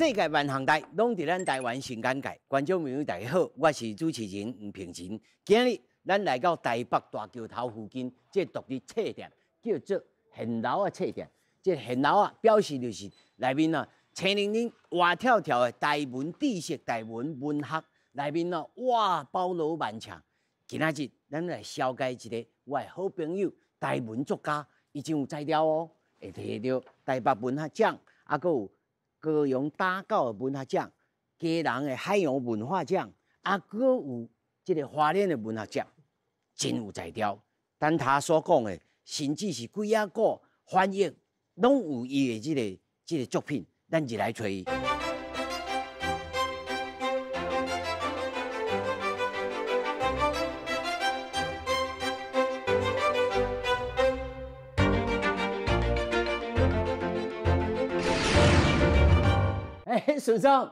世界万行台攏佇咱台灣新簡介，觀眾朋友大家好，我是主持人吳平仁。今日咱來到台北大橋頭附近，這個獨立冊店叫做現樓仔冊店。這個現樓仔表示就是內面啊，青玲玲、活跳跳的台文知識、台文文學內面哦，哇，包羅萬象。今仔日咱來紹介一个我的好朋友，台文作家，伊真有才調哦，會摕著台北文學獎，啊，閣有高雄打狗的文學獎，基隆的海洋文化獎，啊，閣有這个花蓮的文學獎，真有才調。但他所講的，甚至是幾仔個翻譯，攏有伊的這个作品，咱就來揣伊。欸，順松，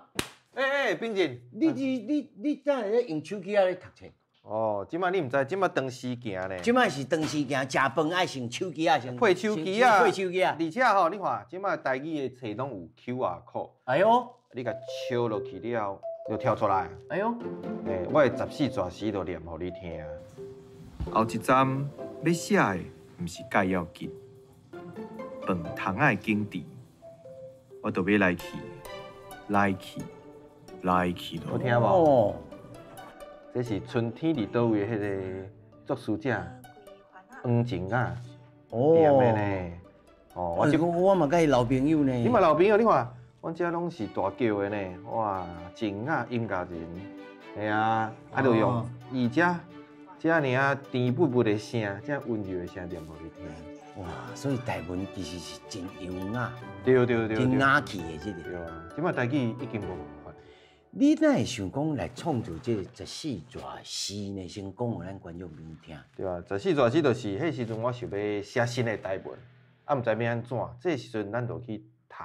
欸欸，秉仁，你敢會咧用手機仔咧讀冊？哦，這擺你毋知，這擺長時行咧。這擺是長時行，食飯愛先手機仔先。配手機仔。配手機仔。而且吼，你看，這擺台語的冊攏有 QR code。哎喲。你共抄落去了後，就跳出來。哎喲。欸，我的十四逝詩就念予你聽。後一站欲寫的，毋是蓋要緊，飯桶仔的景致，我就欲來去，來去，來去囉。有聽無？哦。這是春天佇佗位彼个作詞者黃靜雅念的呢。哦，我這我嘛佮伊老朋友呢。你嘛老朋友，你看，阮遮攏是大叫的呢。哇，靜雅音樂人，嘿啊，啊就用伊遮遮爾仔甜不不的聲，遮溫柔的聲念予你聽。哇，所以台文其實是真優雅，對對對，真雅氣的這個。對啊，這擺台語已經無仝款。你哪會想講來創作這個十四逝詩呢？先講予咱觀眾朋友聽。對啊，十四逝詩就是彼時陣我想欲寫新的台文，啊，毋知欲按怎。這時陣咱就去讀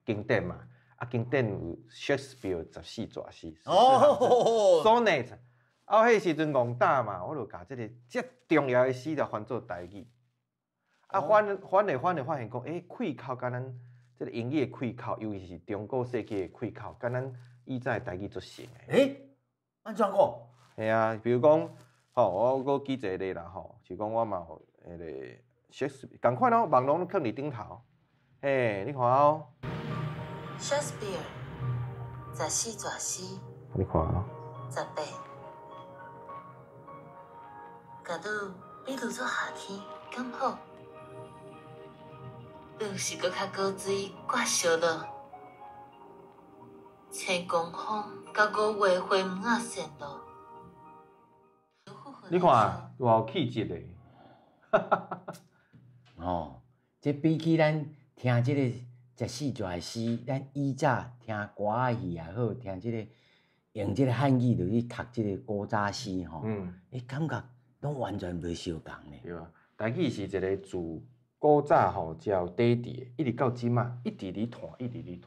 經典嘛，啊，經典有 Shakespeare 十四逝詩。哦。 Sonnet，啊，彼時陣戇膽嘛，我就共這个遮重要的詩就翻做台語。啊，翻翻咧翻咧，發現講，欸，氣口佮咱這个英語的氣口，尤其是中古世紀的氣口，佮咱以早的台語足像的。欸，按怎講？嘿啊，比如講，吼，我閣舉一个例啦，吼，是講我嘛有彼个 Shakespeare，仝款哦，網攏囥佇頂頭，嘿，你看哦。 Shakespeare，十四逝詩。你看哦。18，假如你留做夏天，敢好？若是閣較高水掛燒落，千公風佮五月花物仔線路。你看，偌有氣質的。哦，這比起咱聽這個十四逝的詩，咱以早聽歌仔戲也好，聽這個用這個漢語落去讀這個古早詩吼，欸，感覺攏完全無相仝呢。對啊，台語是一个自古早吼才有底佇的，一直到這馬，一直咧傳，一直咧傳。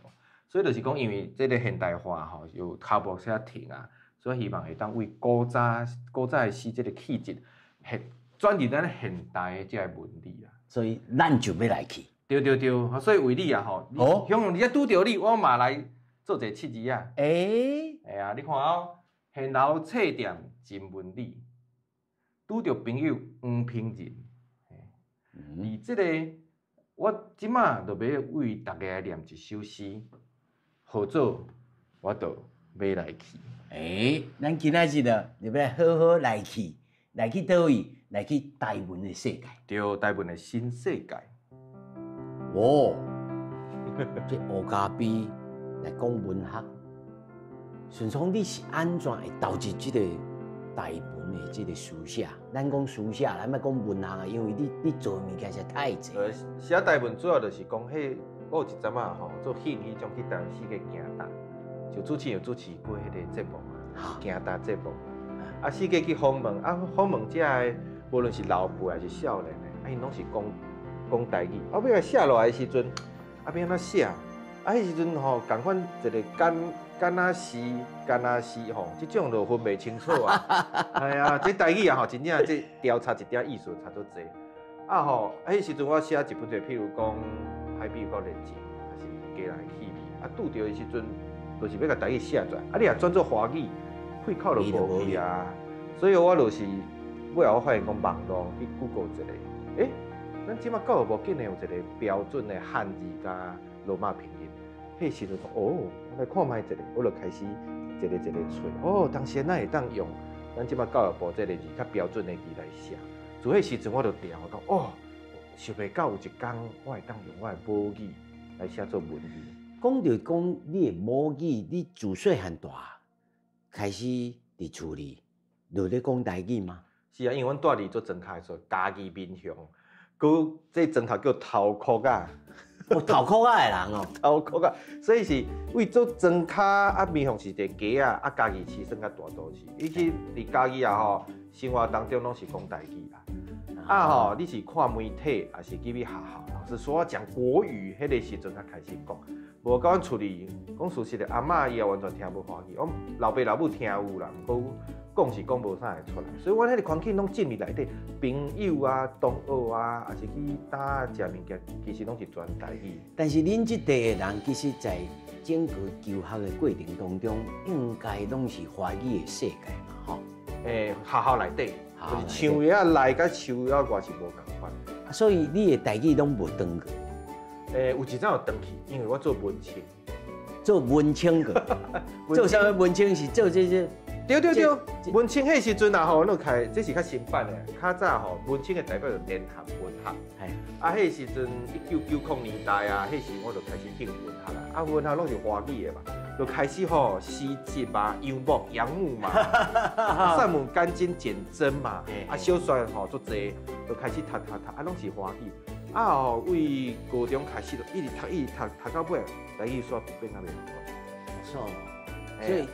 所以就是講，因為這个現代化吼，有跤步車停啊，所以希望會當為古早古早的詩這个氣質，現轉入咱現代的這个文字啊。所以咱就欲來去。對對對，所以為你啊吼，雄雄，你遮拄著你，我嘛來做一个七字啊。欸。哎呀，你看哦，現樓冊店真文理，拄著朋友黃平仁。而這个，我這馬就欲為大家來念一首詩，號做我就欲來去。欸，咱今仔日就欲來好好來去，來去佗位？來去台文的世界。對，台文的新世界。哦，這烏咖啡來講文學，順松你是按怎會投入這个台文的這个書寫？咱講書寫，咱莫講文學啊，因為你做的物件實在太濟。寫台文主要就是講，彼我有一陣仔吼做戲彼種去台灣四界行踏，就主持有主持過彼个節目嘛，行踏節目。啊，四界去訪問，啊，訪問遮的，無論是老輩還是少年的，啊，𪜶攏是講講台語。啊，欲來寫落來的時陣，啊，欲按怎寫？啊，彼時陣吼，仝款一个敢若是敢若是吼，這種就分袂清楚啊。哎呀，這台語啊吼，真正這調查一點意思差足濟。啊吼，啊彼時陣我寫一本冊，譬如講海比國戀情，還是家人的氣味，啊，啊，拄著的時陣，就是欲共台語寫出來，啊，你若轉做華語，開口就無去啊。所以我就是尾後我發現講網路去 Google 一下，欸，咱這馬教育部竟然有一個標準的漢字佮羅馬拼音，彼時就講哦，我來看覓一下，我就開始一个一个揣，哦，當時咱會當用咱這馬教育部這个字較標準的字來寫。自彼時陣我就定我講哦，想袂到有一工我會當用我的母語來寫做文字。講著講你的母語，你自細漢大開始佇厝裡就咧講台語嗎？是啊，因為阮住佇做莊跤的時陣，嘉義民雄，閣這莊頭叫頭殼仔。哦，頭殼仔的人哦，頭殼仔，所以是為做莊跤啊，民雄是一个街仔，啊，嘉義市算較大都市。伊去佇嘉義啊吼，生活當中攏是講台語啦。啊吼，你是看媒體，抑是入去學校，老師說我講國語，彼个時陣才開始講。無到阮厝裡講事實的，阿嬤伊也完全聽無華語，阮老爸老母聽有啦，毋過講是講無啥會出來。所以阮彼个環境攏進入內底，朋友啊、同學啊，抑是去佗食物件，其實攏是全台語。但是恁這代的人，其實在整個求學的過程當中，應該攏是華語的世界嘛，吼。欸，學校內底，就是樹仔內佮樹仔外是無仝款。所以你的台語攏無斷過。欸，有一陣有斷去，因為我做文青，做文青個，做啥物文青是做這這？對對對，文青彼時陣啊吼，攏開，這是較新版的。較早吼，文青的代表就聯合文學。啊，彼時陣1990年代啊，彼時我就開始興文學啦。啊，文學攏是華語的嘛，就開始吼詩集啊、楊牧、楊牧嘛，散文甘經、簡媜嘛，啊，小說吼足濟，就開始讀讀讀，啊，攏是華語。啊吼，為高中開始就一直讀，一直讀，讀到尾，台語煞變較袂曉講。所以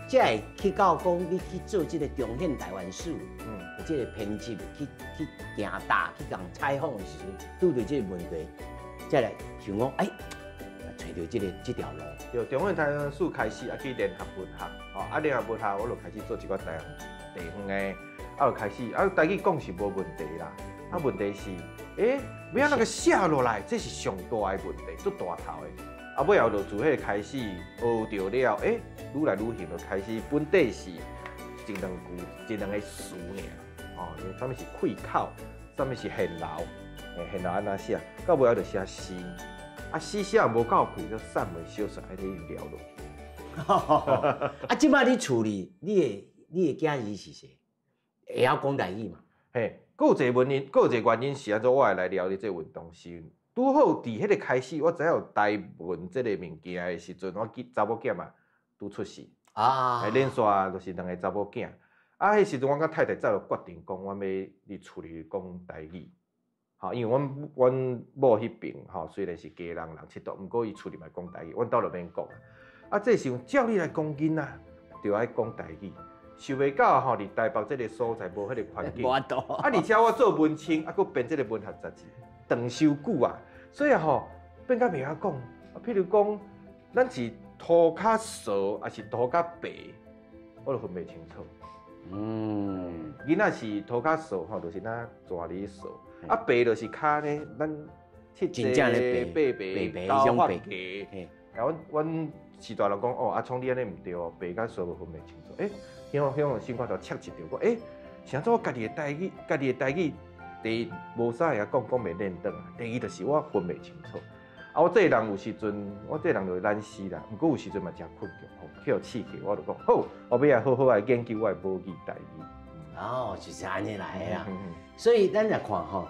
才會去到講你去做這个中憲台灣史，這个編輯去行大去共採訪的時陣，拄著這个問題，才來想講，哎，揣著這條路。對，中憲台灣史開始啊，去聯合文學，吼啊，聯合文學我就開始做一寡台灣地方的，啊，就開始啊，台語講是無問題啦，啊，問題是，欸，欲按怎共寫落來，這是上大的問題，足大頭的。啊，尾後就自彼个開始學著了，欸，愈來愈行，就開始本底是一兩句、一兩个詞爾，哦，啥物是開口，啥物是現流，欸，現流按怎寫，到尾後就寫詩，啊，詩寫無夠氣，就散文小說愛咧聊落去。啊，這擺你厝裡，你的囝兒是誰？會曉講台語嘛？嘿，閣有一個原因，閣有一個原因是按怎我會來聊這個運動是。拄好佇彼个開始，我知影有台文這個物件的時陣，我查某囝嘛拄出世，啊，連續就是兩个查某囝。啊，彼時陣我佮太太早就決定講，阮欲佇厝裡講台語，吼，因為阮某彼邊吼雖然是家人人七度，毋過伊厝裡嘛講台語，阮兜就免講。啊，這時陣照理來講，囡仔就愛講台語，想袂到吼，佇台北這个所在無彼个環境，啊，而且我做文青，啊，閣編這个文學雜誌，長傷久啊。所以吼，變較袂曉講。譬如講，咱是塗較趖，抑是塗較白，我就分袂清楚。囡仔是塗較趖吼，就是若坐佇趖；啊白就是較咧，咱七濟八白九發白。啊，阮序大人講哦，阿聰你按呢毋對哦，白佮趖分袂清楚。欸，彼種心肝頭切一著，講欸，是按怎我家己的台語，家己的台語。第一無啥會曉講，講袂練轉啊。第二就是我分袂清楚。啊，我這个人有時陣，我這个人就會懶死啦。毋過有時陣嘛誠困強吼，去予刺激，我就講好，我欲來好好來研究我的母語台語。哦，就是按呢來的啦。所以咱來看吼，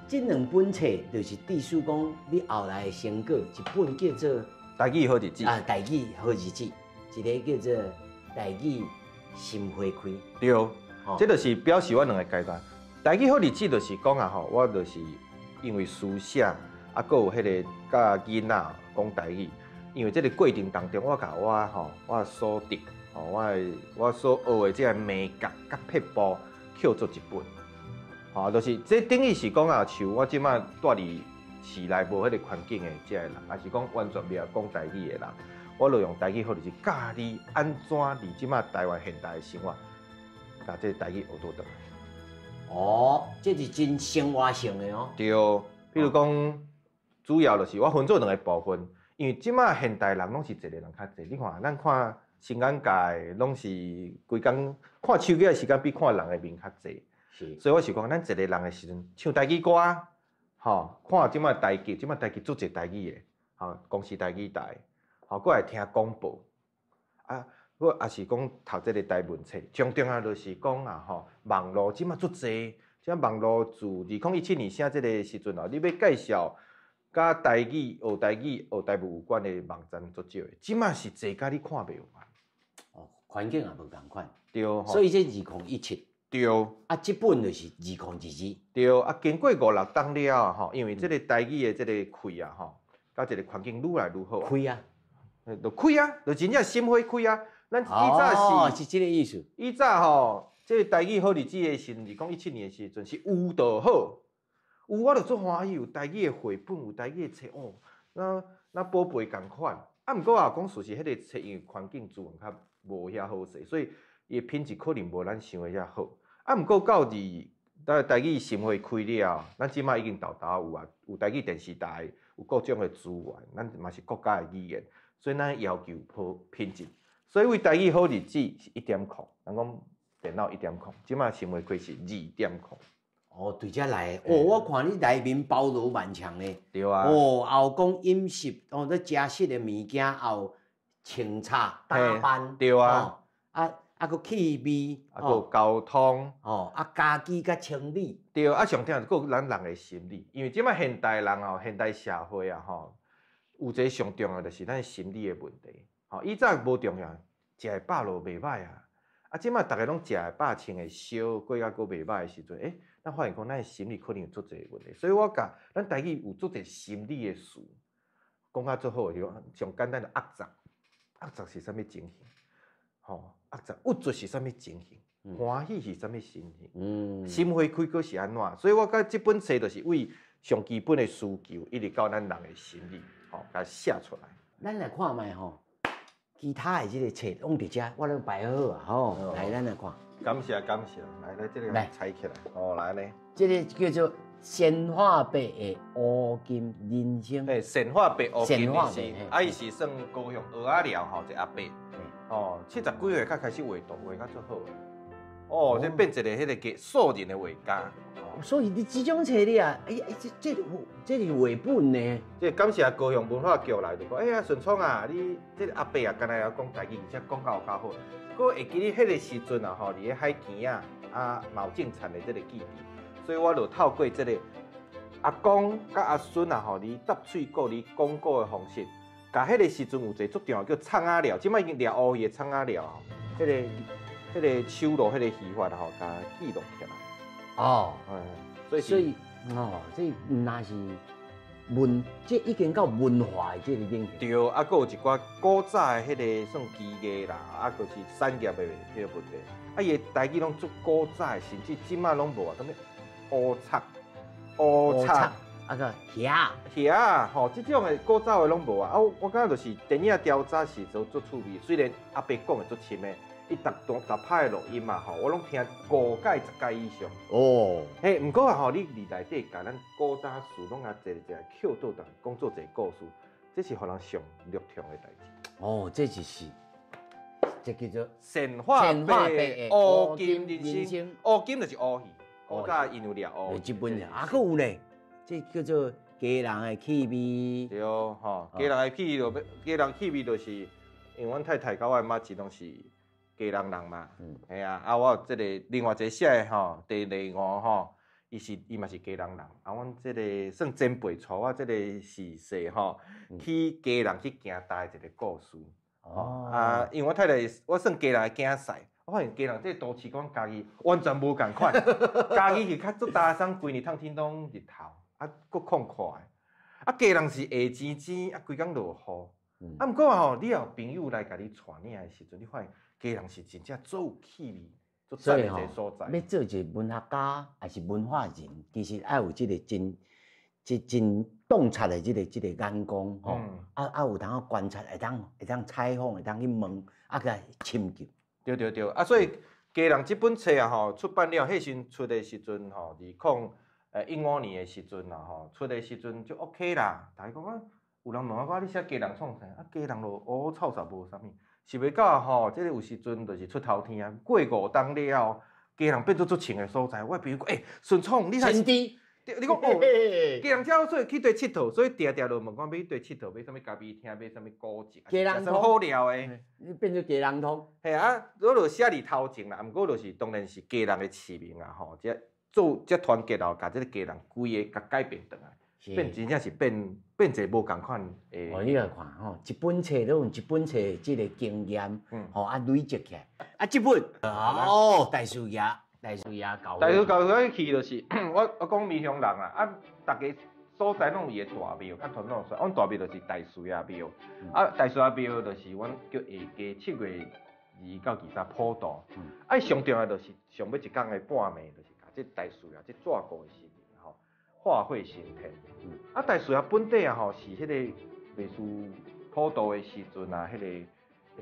這兩本冊就是意思講你後來的成果，一本叫做《台語好日子》啊，《台語好日子》，一个叫做《台語心花開》。對，這就是表示我兩个階段。台語好日子就是講啊吼，我就是因為書寫啊，閣有彼个佮囡仔講台語，因為這个過程當中，我共我吼我所得吼，我所學的這个眉角佮撇步，捡做一本，吼，就是這等於是講啊，像我這擺住佇市內無彼个環境的這个人，抑是講完全袂曉講台語的人，我就用台語好日子教你按怎佇這擺台灣現代的生活，共這个台語學倒轉來。哦，這是真生活性的哦。對，譬如講，主要就是我分做兩个部分，因為這馬現代人攏是一個人較濟，你看咱看新眼界，攏是規工看手機的時間比看人的面較濟。所以我是講，咱一個人的時陣唱台語歌，吼，看這馬台劇，這馬台劇足濟台語的，吼，公視台語台，吼，閣會聽廣播，啊，閣也是講讀這个台文冊，上重要就是講啊，吼，網路這馬足濟，這網路自2017年寫這个時陣哦，你欲介紹佮台語、學台語、學台語有關的網站足少的，這馬是濟甲你看袂完。哦，環境也無仝款。對，所以這2017。對。啊，這本就是2022。對，啊，經過五六冬了吼，因為這个台語的這个開啊吼，佮這个環境愈來愈好。開啊。就開啊，就真正心花開啊。咱以早是，哦，是這个意思。以早吼，這个台語好日子的時陣，2017年的時陣是有就好，有我就足歡喜，有台語的繪本，有台語的冊哦，那那寶貝仝款。啊，毋過啊，講事實，彼个冊因為環境資源較無遐好勢，所以伊的品質可能無咱想的遐好。啊，毋過到二台語心花開了，咱這馬已經沓沓有啊，有台語電視台，有各種的資源，咱嘛是國家的語言，所以咱要求好品質。所以為台語好日子是1.0，人講電腦1.0，這馬心花開是2.0。哦，對這來，哦，我看你內面包羅萬象呢。對啊。哦，也有講飲食，哦，咧食食的物件，也有穿插打扮。對啊。啊啊，閣氣味，啊，閣交通。哦，啊，家居佮清理。對，啊，上重要閣有咱人的心理，因為這馬現代人哦，現代社會啊，吼，有一个上重要就是咱心理的問題。吼，以前無重要，食會飽就袂䆀啊。啊，這馬逐家攏食會飽，穿會燒，過甲閣袂䆀的時陣，欸，咱發現講咱的心理可能有足濟問題，所以我共咱台語有足濟心理的詞，講較足好的，就上簡單的壓榨，壓榨是啥物情形？吼，壓榨鬱卒是啥物情形？歡喜是啥物情形？心花開閣是按怎？所以我佮這本冊就是為上基本的需求，一直到咱人的心理，吼，共寫出來。咱來看覓吼，其他的這个冊攏佇遮，我攏擺好啊，吼，來，咱來看。感謝感謝，來來，這个拆起來，哦，來呢。這个叫做仙化白的烏金人生。嘿，仙化白烏金人生，啊，伊是算高雄蚵仔寮吼，一个阿伯，哦，70幾歲才開始畫圖，畫甲足好。哦，這變一个彼个素人的畫家。所以你這種冊你啊，哎哎，這是繪本呢。這感謝高雄文化局來就講，哎呀，順聰啊，你這个阿伯啊，敢若會曉講台語，而且講甲有夠好。閣會記得彼个時陣啊，吼，佇咧海墘仔啊，嘛有種田的這个基地，所以我就透過這个阿公佮阿孫啊，吼，佇搭喙鼓、佇講古的方式，共彼个時陣有一個足重要叫創仔寮，這擺已經掠烏魚的創仔寮，彼个手路、彼个漁法吼，共記錄起來。哦，所以哦，這毋但是文，這已經到文化的這个領域。對，啊，閣有一寡古早的彼个算技藝啦，啊，閣是產業的彼個問題。啊，伊的台語攏足古早的，甚至這擺攏無啊，啥物烏賊、烏賊，啊個魚魚吼，這種的古早的攏無啊。啊，我感覺就是電影調查是做足趣味，雖然阿伯講的足深的。伊逐段逐擺的錄音嘛吼，我攏聽五擺、10擺以上。哦，嘿，毋過啊吼，你佇內底共咱古早詞攏共一个一个扣倒轉，講做一个故事，這是予人上虐痛的代誌。哦，這就是，這叫做神話白的烏金人生。烏金就是烏魚，古早𪜶有掠烏魚。這本啊，閣有咧，這叫做家人的氣味。對吼，家人的氣味就家人氣味就是，因為阮太太佮我的媽子攏是基隆人嘛，嘿啊，啊，我有這個另外一個寫的吼，第二五吼，伊嘛是基隆人，啊，阮這個算前輩帶我這個逝世吼，去基隆去行大的一個故事。哦，啊，因為我太太我算基隆的囝婿，我發現基隆這個都市佮阮嘉義完全無仝款，嘉義是較足焦鬆，規年透天攏日頭，啊，閣曠闊的，啊，基隆是下糋糋，啊，規工落雨，啊，毋過吼，你有朋友來共你帶領的時陣，你發現基隆是真正足有氣味、足讚的一個所在。欲做一个文學家，抑是文化人，其實愛有這个真、真、真洞察的這个眼光吼。啊啊，有通觀察，會當採訪，會當去問，啊，共深究。對對對，啊，所以基隆這本冊啊吼，出版了，彼時陣出的時陣吼，2015年的時陣啊吼，出的時陣就 OK 啦。大家講啊，有人問我講，你寫家人創啥？啊，家人就烏臭煞無啥物，是袂到吼，這個有時陣就是出頭天啊。過五冬了後，家人變做足穿的所在。我的朋友講，欸，順創，你才是。你講哦，家人遮好說去綴𨑨迌，所以定定就問講欲去綴𨑨迌，買啥物咖啡廳，買啥物古蹟，家人啥物好料的，你變做家人通。嘿啊，我就寫佇頭前啦，毋過就是當然是家人的市民啊吼，這做這團結後，共這個家人規个共改變轉來，變真正是變變一个無仝款的。哦，你來看吼，一本冊都用一本冊這個經驗，吼啊累積起來，啊這本哦大師爺。大師爺教，大師教會去就是我我講民雄人啊，啊，逐个所在攏有伊的大廟，較傳統說，阮大廟就是大師爺廟，啊，大師爺廟就是阮叫下家7月2到23普渡，啊，上重要就是上尾一工的半暝，就是共這大師爺這紙糊的神明吼化火升天，啊，大師爺本底啊吼是彼个袂輸普渡的時陣啊，彼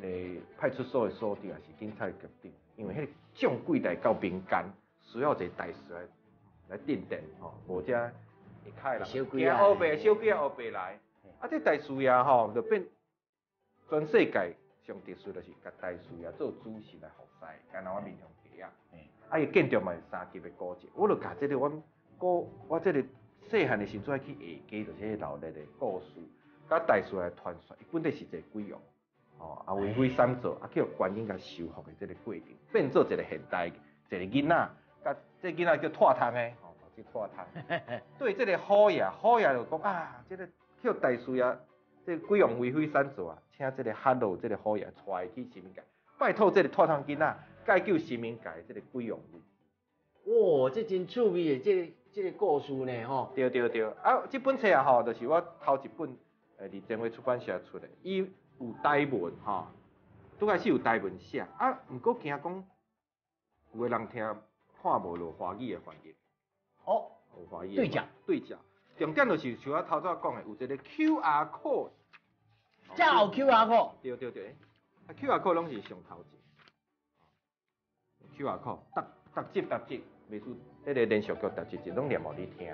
个派出所的所長也是警察局長，因為彼个掌櫃來到民間，需要一個大師來來鎮定吼，無才會開人驚烏白小鬼仔烏白來。啊，這大師爺吼就變全世界上特殊，就是共大師爺做主神來服侍，敢若阮民雄街仔。啊，伊建築嘛是三級的古蹟，我就共這個阮古我這個細漢的時陣愛去下街，就是彼個鬧熱的故事，佮大師爺傳說，伊本底是一個鬼王。哦，啊，為非三做，啊，去予觀音共修復的這個過程，變做一個現代一個囡仔，佮這囡仔叫脫窗的，哦，這脫窗。對，這個虎爺，虎爺就講啊，這個去予大師爺，這個鬼王為非三做啊，請這個哈羅這個虎爺帶伊去神明界，拜託這個脫窗囡仔解救神明界這個鬼王位。哦，這真趣味的，這個故事呢，吼。對對對，啊，這本冊啊，吼，就是我頭一本，佇前衛出版社出的，伊。有台文吼，拄開始有台文寫，啊，毋過驚講有的人聽看無落華語的翻譯。哦，有華語。對照。對照。重點就是像我頭拄仔講的，有一個 QR code。這有 QR code。對對對，啊 QR code 攏是上頭前。QR code，逐逐集逐集，袂輸彼個連續劇逐集集攏念予你聽。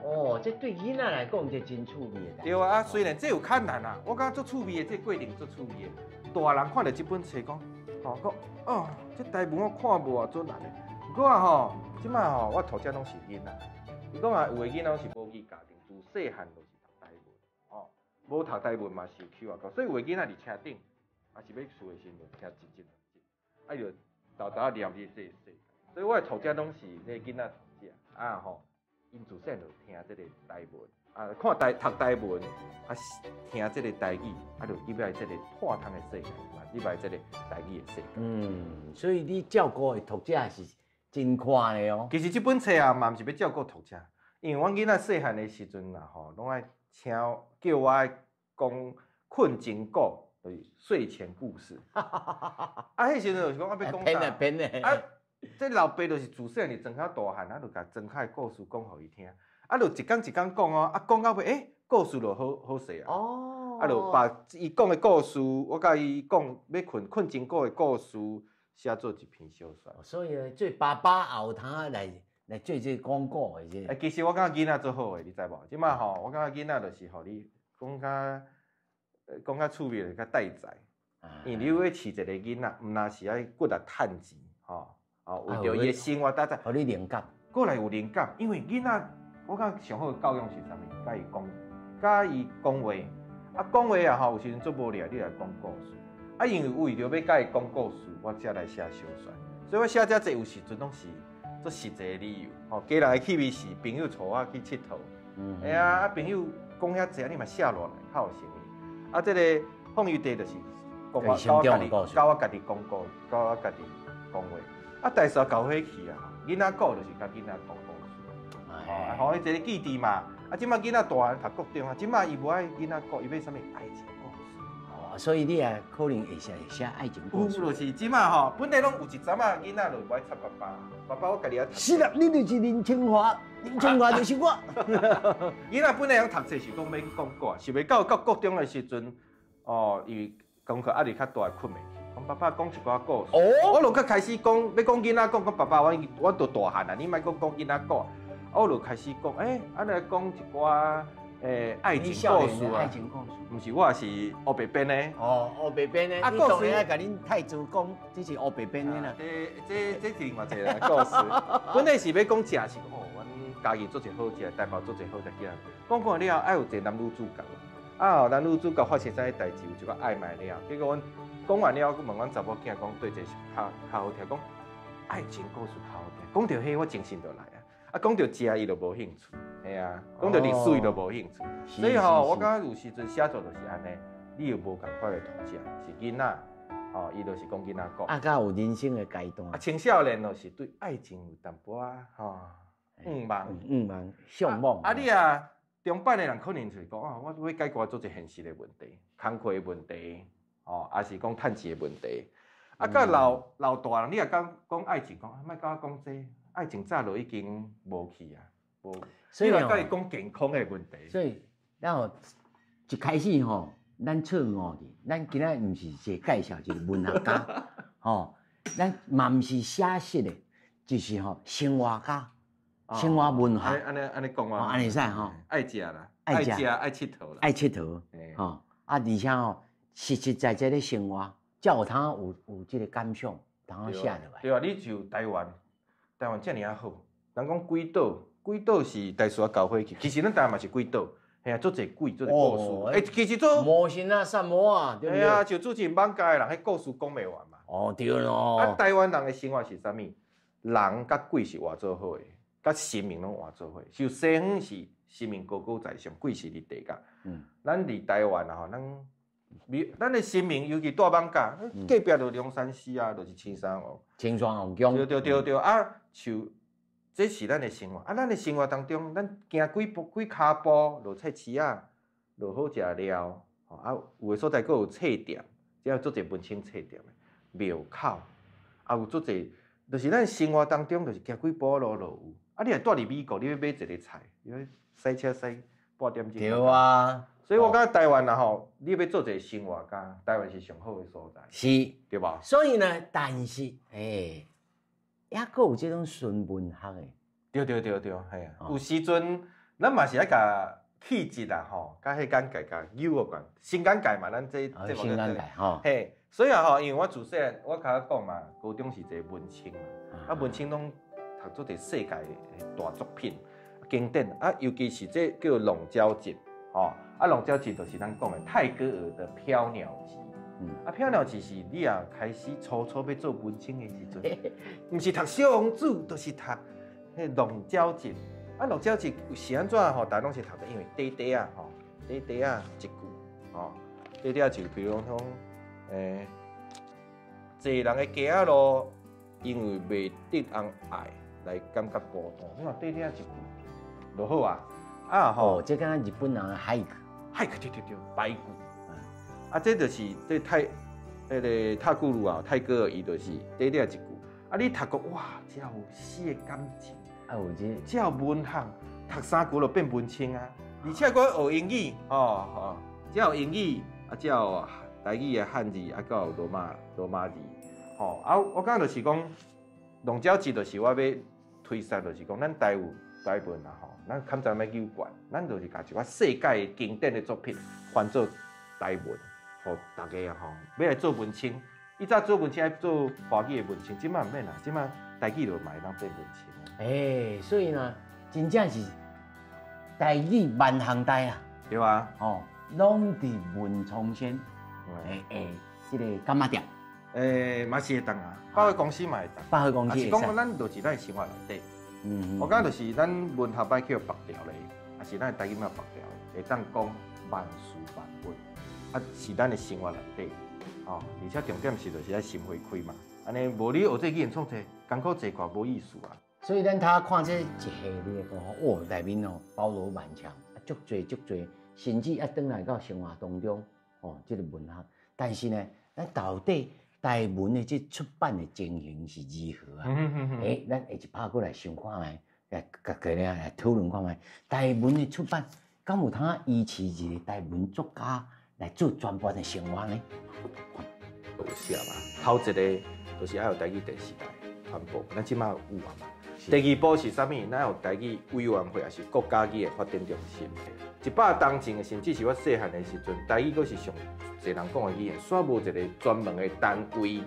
哦，這對囡仔來講，這真趣味的。對啊，雖然這有較難啊，我感覺足趣味的，這個過程足趣味的。大人看著這本冊講，吼講，哦，這台文我看無啊，足難的。毋過啊吼，這擺吼，我讀者攏是囡仔。伊講啊，有的囡仔攏是母語家庭，自細漢就是讀台文，哦，無讀台文嘛是 QR code，所以有的囡仔佇車頂，也是欲厝的時陣聽一集兩集，啊，伊就沓沓念這細細。所以我的讀者攏是那個囡仔讀者，啊吼。𪜶自細就聽這個台文，啊，看台讀台文，啊，聽這個台語，啊，就入來這個脫窗的世界，嘛入來這個台語的世界。嗯，所以你照顧的讀者是真寬的哦。其實這本冊啊，嘛毋是欲照顧讀者，因為阮囡仔細漢的時陣啊，吼，攏愛請叫我講睏前故，就是睡前故事。啊，彼時陣就是講啊，欲講啥？編啊。這老爸就是自細漢裝較大漢，啊，就共莊腳的故事講予伊聽，啊，就一工一工講哦，啊，講到尾，欸，故事就好好勢啊。哦。啊，就把伊講的故事，我共伊講欲睏睏前故的故事，寫做一篇小說。所以做爸爸也有通來做這個廣告的這個。欸，其實我感覺囡仔足好的，你知無？這擺吼，我感覺囡仔就是予你講較講較趣味，較代在。因為你欲飼一個囡仔，毋但是愛骨力趁錢，吼。哦，為著伊的生活，搭在，予你靈感，過來有靈感，因為囡仔，我感覺上好的教養是啥物？共伊講，共伊講話，啊，講話啊吼，有時陣足無聊，你來講故事，啊，因為為著欲共伊講故事，我才來寫小說，所以我寫遮濟有時陣攏是足實際的理由，吼，家人的趣味是朋友帶我去𨑨迌，哎呀，啊，朋友講遐濟，你嘛寫落來較有誠意，啊，這個放油地就是講我，共我家己，共我家己講故，共我家己講話。啊，大師教會去啊，囡仔故就是共囡仔講故事，哦，予伊一個記憶嘛。啊，這擺囡仔大漢讀國中啊，這擺伊無愛囡仔故，伊欲啥物愛情故事。哦，所以你也可能會寫寫愛情故事。有，就是這擺吼，本來攏有一陣仔囡仔就無愛插爸爸，爸爸我家己愛讀。是啦，你就是林清華，林清華就是我。囡仔本來攏讀冊是講欲講故，是袂到到國中的時陣，哦，伊功課壓力較大，睏袂去。講爸爸講一寡故事，我就閣開始講，欲講囡仔講，講爸爸，我我都大漢啊，你莫閣講囡仔故。我就開始講，欸，啊來講一寡愛情故事啊，愛情故事，毋是我是烏白編的。哦，烏白編的，啊，你當然愛共恁太祖講，這是烏白編的啦。這是另外一個故事。本來是欲講食是哦，阮家己做一好食，台北做一好食囝。講講了後，愛有一個男女主角。啊，男女主角發生啥物代誌，有一個曖昧了。結果阮講完了，閣問阮查某囝講，對這個較較好聽，講愛情故事較好聽。講著彼，我精神就來啊。啊，講著食伊就無興趣，嘿啊，講著歷史伊就無興趣。所以吼，我感覺有時陣寫作就是按呢，你有無仝款的讀者，是囡仔，吼，伊就是講囡仔講。啊，佮有人生的階段。啊，青少年就是對愛情有淡薄仔吼向望、向望、向往。啊，你啊，中版的人可能就是講啊，我欲解決做一現實的問題，工課的問題，吼，抑是講趁錢的問題。啊，到老老大人，你若講講愛情，講莫佮我講這個，愛情早就已經無去啊，無。所以你若佮伊講健康的問題。所以，咱吼一開始吼，咱錯誤去，咱今仔毋是一個介紹一個文學家，吼，咱嘛毋是寫實的，就是吼生活家，生活文學。按呢按呢講啊，按呢會使吼。愛食啦，愛食愛𨑨迌啦，愛𨑨迌，吼啊，而且吼實實在在咧生活，才有通有這個感想，通寫落來。對啊，你就台灣，台灣遮爾仔好，人講鬼島，鬼島是台事仔交火去，其實咱台灣嘛是鬼島，嘿啊，足濟鬼，足濟故事。欸，其實做魔神仔，薩摩啊，對毋對？嘿啊，就主持人艋舺的人，彼故事講袂完嘛。哦，對咯。啊，台灣人的生活是啥物？人佮鬼是活做伙的，佮神明攏活做伙。像西方是神明高高在上，鬼是佇地下。咱佇台灣啊吼，咱的神明，尤其蹛艋舺，隔壁就龍山寺啊，就是青山王。青山王宮。對對對對，啊，像這是咱的生活。啊，咱的生活當中，咱行幾步幾跤步，落菜市仔，落好食料，吼啊，有的所在閣有冊店，這有足濟文青冊店的廟口，啊有足濟，就是咱生活當中，就是行幾步路就有。啊，你若蹛佇美國，你欲買一個菜，你欲駛車駛半點鐘。對啊。所以我感覺台灣啊吼，你欲做一個生活家，台灣是上好的所在。是，對吧？所以呢，但是，欸，抑閣有這種純文學的。對對對對，嘿啊。有時陣，咱嘛是愛共氣質啊吼，佮彼眼界共扭予懸，新眼界嘛，咱這這新眼界吼。嘿，所以啊吼，因為我自細漢，我較早講嘛，高中是一個文青嘛，啊文青攏讀足濟世界的大作品、經典啊，尤其是這叫《龍鳥集》吼。啊，《龍鳥集》就是咱講的泰戈爾的《飄鳥集》。啊，《飄鳥集》是你若開始初初欲做文青的時陣，毋是讀小王子，就是讀彼《龍鳥集》。啊，《龍鳥集》是按怎吼？大家攏是讀的，因為短短仔吼，短短仔一句吼，短短仔就比如講，坐人的街仔路，因為袂得人愛來感覺孤單。你看短短仔一句就好啊。啊吼，哦，這敢若日本人的俳句。俳句對對對，俳句。啊，這就是這泰，彼個塔古魯啊，泰戈爾伊就是短短一句。啊，你讀過哇，遮有詩的感情，啊有這，遮有文學，讀三句就變文青啊。而且閣學英語，吼吼，遮有英語，啊，遮有台語的漢字，啊，閣有羅馬字，吼啊，我感覺就是講，龍鳥集就是我欲推捒，就是講咱台文啊吼，咱較早欲扭懸，咱就是共一寡世界經典的作品翻做台文，予大家啊吼，欲來做文青。以前做文青愛做華語的文青，這擺毋免啦，這擺台語就嘛會當變文青。欸，所以呢，真正是台語萬項代啊，對啊，吼，攏佇文創先，欸欸，這個柑仔店，欸，嘛是會當啊，百貨公司嘛會當，百貨公司是講咱就是咱生活內底。我感覺就是咱文學愛去予縛掉咧，抑是咱的台語欲縛掉咧，會當講萬事萬物，啊是咱的生活內底，吼，而且重點是就是愛心花開嘛，按呢無你學這語言創作，艱苦坐看無意思啊。所以咱頭看這一系列個吼，哦，內面哦包羅萬象，啊足濟足濟，甚至啊轉來到生活當中，哦，這個文學，但是呢，咱到底台文的這出版的情形是如何啊？欸，咱下一拍閣來想看覓，來共家來討論看覓，台文的出版，敢有通維持一個台文作家來做全盤的生活呢？有寫嘛，頭一個就是愛有台語電視台傳播，咱這馬有啊嘛。第二步是啥物？咱有台語委員會，抑是國家語的發展中心。100冬前，甚至是我细汉的时阵，台语阁是上濟人講的語言，煞無一個專門的單位，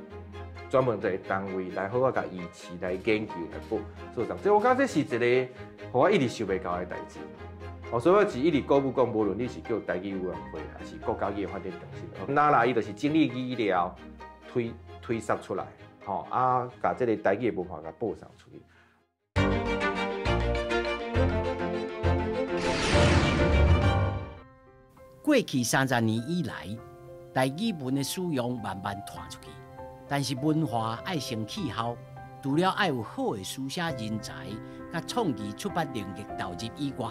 專門一個單位來好好共維持、來研究、來報做啥。這我感覺這是一個，予我一直想袂到的代誌。哦，所以我是一直鼓舞講，無論你是叫台語委員會，還是國家語言發展中心，哪來伊就是整理語料推推捒出來，吼啊，共這個台語的文化共報送出去。過去30年以來，台語文的使用慢慢傳出去，但是文化愛成氣候，除了愛有好的書寫人才，佮創意出版能力投入以外，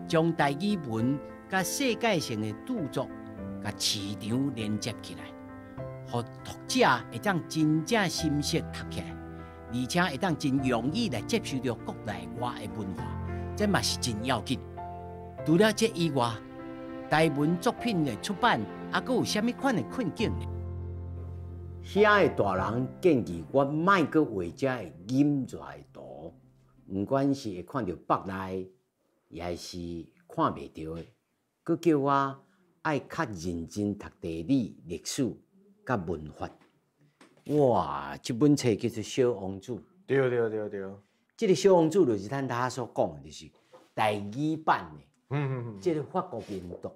將台語文佮世界性的著作佮市場連接起來，予讀者會當真正心識讀起來，而且會當真容易來接受著國內外的文化，這嘛是真要緊。除了這以外，台文作品的出版，猶閣有啥物款的困境呢？遐的大人建議我莫閣畫這个忍蛇的圖，毋管是會看著腹內，抑是看袂著的，閣叫我愛較認真讀地理、歷史佮文法。哇！這本冊叫做《小王子》。對對對對。這个《小王子》就是咱頭仔所講的，就是台語版的。這个法國民族。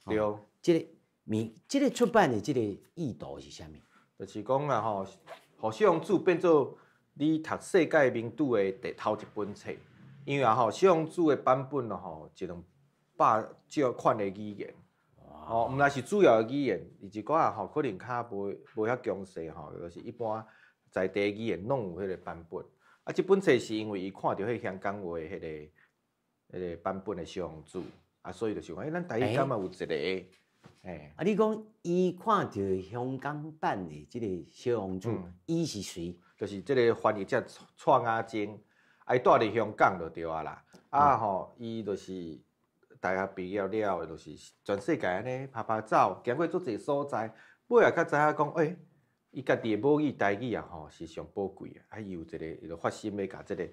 對。這个物，這个出版的這个意圖是啥物？就是講啊吼，予小王子變做你讀世界名著的第頭一本冊，因為啊吼，小王子的版本吼，一兩百種款的語言，哦，毋但是主要的語言，伊一寡啊吼，可能較無無遐強勢吼，就是一般在地語言攏有彼個版本。啊，這本冊是因為伊看著彼個香港話彼個版本的小王子，啊，所以就是講，咱台語敢嘛有一個，欸。啊，你講伊看著香港版的這個小王子，伊是誰？就是這個翻譯者蔡雅晶，啊，伊住佇香港就對啊啦。啊吼，伊就是大學畢業了，就是全世界按呢趴趴走，行過足濟所在，尾仔才知影講，欸，伊家己的母語台語啊吼是上寶貴的，啊，伊有一個，伊就發心欲共這個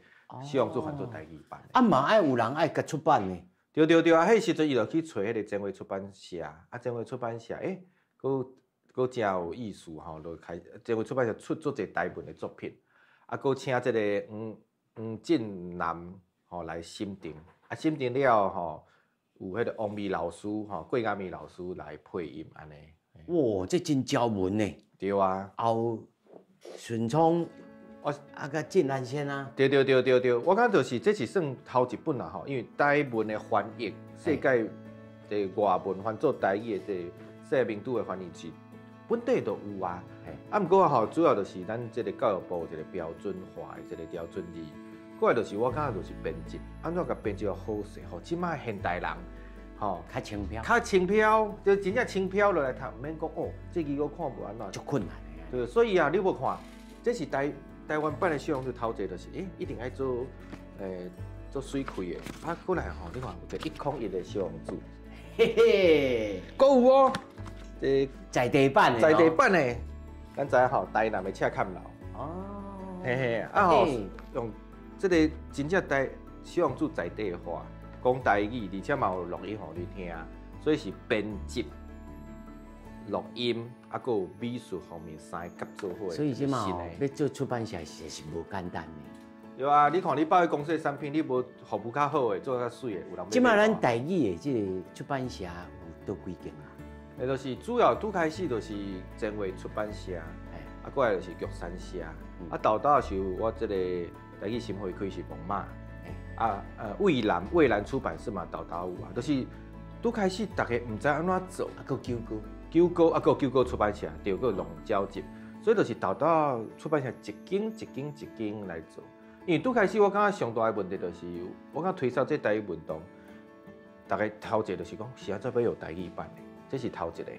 小王子翻做台語版。啊嘛愛有人愛共出版呢。對對對啊！彼時陣伊就去揣彼個前衛出版社，啊，前衛出版社，欸，閣閣誠有意思吼，就開前衛出版社出足濟台文的作品，啊，閣請這個黃黃進南吼來審定，啊，審定了吼，有彼個王美老師吼，郭雅美老師來配音按呢。哇，這真招文呢。對啊。後順昌，我啊佮鄭南先啊。對對對對對，我感覺就是這是算頭一本啦吼，因為台文的翻譯，世界的外文翻做台語的這個世界名著的翻譯是本地就有啊。啊，毋過吼，主要就是咱這個教育部有一個標準化的這個標準字，過來就是我感覺就是編輯，按怎共編輯好勢，予這擺現代人吼較輕飄，較輕飄，就真正輕飄落來讀，毋免講哦，這字我看無按怎，足困難的。對，所以啊，你無看，這是台灣版的小王子頭一個就是，欸，一定愛做，做水開的。啊，過來吼，你看有一個101的小王子，嘿嘿，閣有哦，這個在地版的，在地版的，咱知影吼，台南的赤崁樓。哦，嘿嘿，啊吼，用這個真正台小王子在地化，講台語，而且嘛有錄音予你聽，所以是編輯、錄音，啊，閣有美術方面三个合做伙。所以這嘛吼，欲做出版社實在是無簡單的。對啊，你看你百貨公司的產品，你無服務較好的，做較媠的，有人。這馬咱台語的這個出版社有佗幾間啊？那就是主要拄開始就是前衛出版社，啊，過來就是玉山社，啊，豆豆是我這個台語新會開是蒙馬，啊，蔚藍蔚藍出版社嘛，豆豆有啊，就是拄開始大家毋知按怎做，啊，閣九歌，九歌啊，閣九歌出版社，對，閣龍蛟集，所以就是豆豆出版社一間一間一間來做。因為拄開始我感覺上大的問題就是，我感覺推銷這台語運動，大家頭一個就是講，是按怎欲有台語版的，這是頭一個。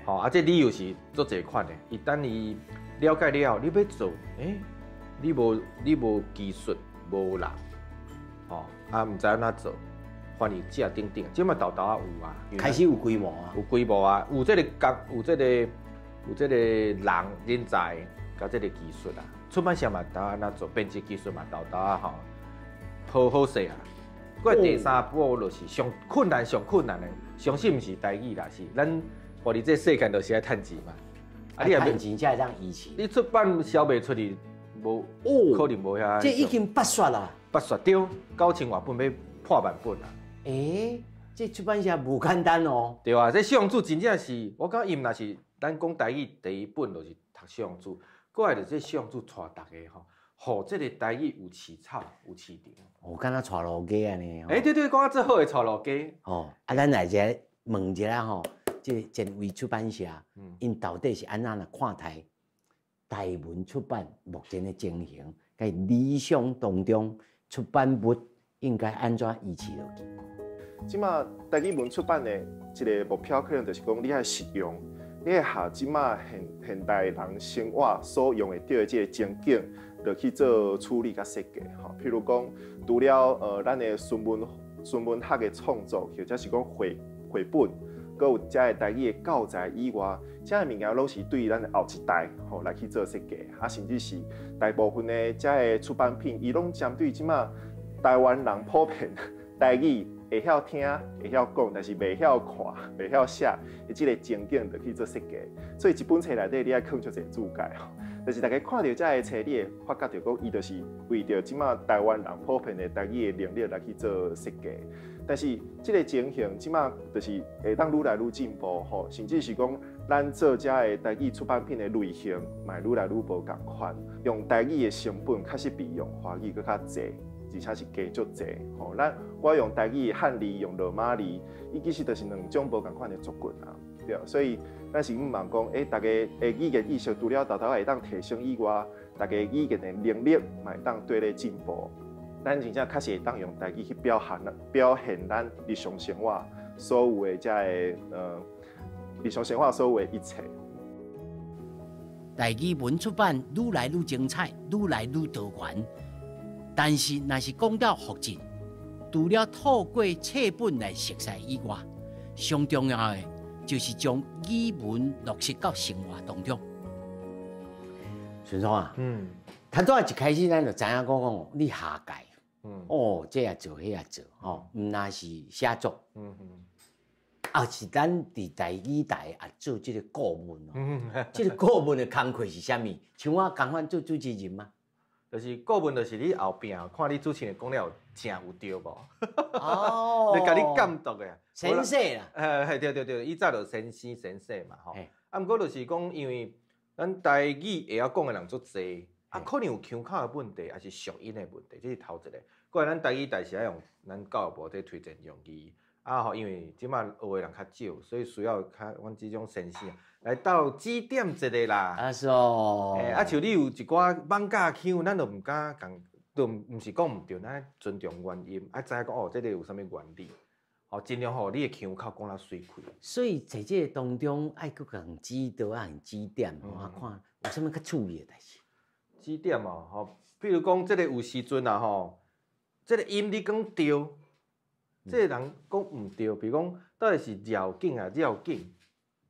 吼，啊，這理由是足濟款的。伊等伊了解了後，你欲做，欸，你無技術，無人，吼，啊，毋知按怎做，翻譯者等等，這馬豆豆仔有啊，開始有規模啊，有規模啊，有這個工，有這個有這個人人才，佮這個技術啊。出版社嘛，豆按怎做，編輯技術嘛，豆豆啊吼，好好勢啊。過來第三步就是上困難、上困難的，相信毋是台語啦，是咱活佇這世間就是愛趁錢嘛。啊，你趁錢才會當維持。你出版銷袂出去，無可能無遐。這已經八刷啦。八刷對，九千外本欲破萬本啊。欸，這出版社無簡單哦。對啊，這小王子真正是，我感覺伊毋若是咱講台語第一本就是讀小王子，過來就這小王子帶逐家吼，予這个台語有市場有市場。哦，敢若帶路雞按呢。欸，對對，講啊最好的帶路雞。哦，啊，咱來一下問一下吼，這个前衛出版社，𪜶到底是按怎來看待台文出版目前的情形？佮理想當中出版物應該按怎維持落去？這馬台語文出版的一个目標，可能就是講你愛實用，你愛合這馬現現代人生活所用會著的這个情景，落去做處理佮設計。吼，譬如講，除了咱的純文學的創作，或者是講繪本，閣有遮个台語的教材以外，遮个物件攏是對咱的後一代吼來去做設計，啊，甚至是大部分的遮个出版品，伊攏針對這馬台灣人普遍台語會曉聽、會曉講，但是袂曉看、袂曉寫的這个情景，就去做設計。所以一本冊內底，你愛囥足濟注解吼。但是大家看著遮个冊，你會發覺著講，伊就是為著這馬台灣人普遍的台語的能力來去做設計。但是這个情形，這馬就是會當愈來愈進步吼，甚至是講咱做遮个台語出版品的類型，嘛愈來愈無仝款。用台語的成本確實比用華語閣較濟，而且是加足濟吼。咱我用台語的漢字，用羅馬字，伊其實就是兩種無仝款的族群啊，對。所以咱是向望講，欸，大家的語言意識除了沓沓會當提升以外，大家語言的能力嘛會當綴咧進步。咱真正確實會當用台語去表現咱日常生活所有的遮个日常生活所有的一切。台語文出版愈來愈精彩，愈來愈多元。但是，若是講到復振，除了透過冊本來熟悉以外，上重要的就是將語文落實到生活當中。順松啊，頭拄仔一開始咱就知影講講，你下界，哦，這也做，彼也做，吼，毋若是寫作，啊是咱佇台語台也做這个顧問哦，這个顧問的工課是啥物？像我仝款做主持人嗎？就是顧問，就是你後壁看你主持人講了有正有對無？哦，來共你監督的。先生啦。嘿，對對對，以前就先生先生嘛吼。啊，毋過就是講，因為咱台語會曉講的人足濟，啊，可能有腔口的問題，抑是俗音的問題，這是頭一个。過來，咱台語台是愛用咱教育部咧推薦用字，啊吼，因為這馬學的人較少，所以需要較阮這種先生來鬥指點一下啦。啊是哦。欸，啊，像你有一寡艋舺腔，咱就毋敢共，就毋是講毋對，咱尊重原音，啊，知影講哦，這个有啥物原理，哦，盡量予你的腔口講得媠氣。所以在這個當中，愛閣共指導啊，指點，啊，看有啥物較趣味的代誌。指點哦，吼，比如講這个有時陣啊，吼，這个音你講對，這个人講毋對，比如講到底是繞境啊，繞境。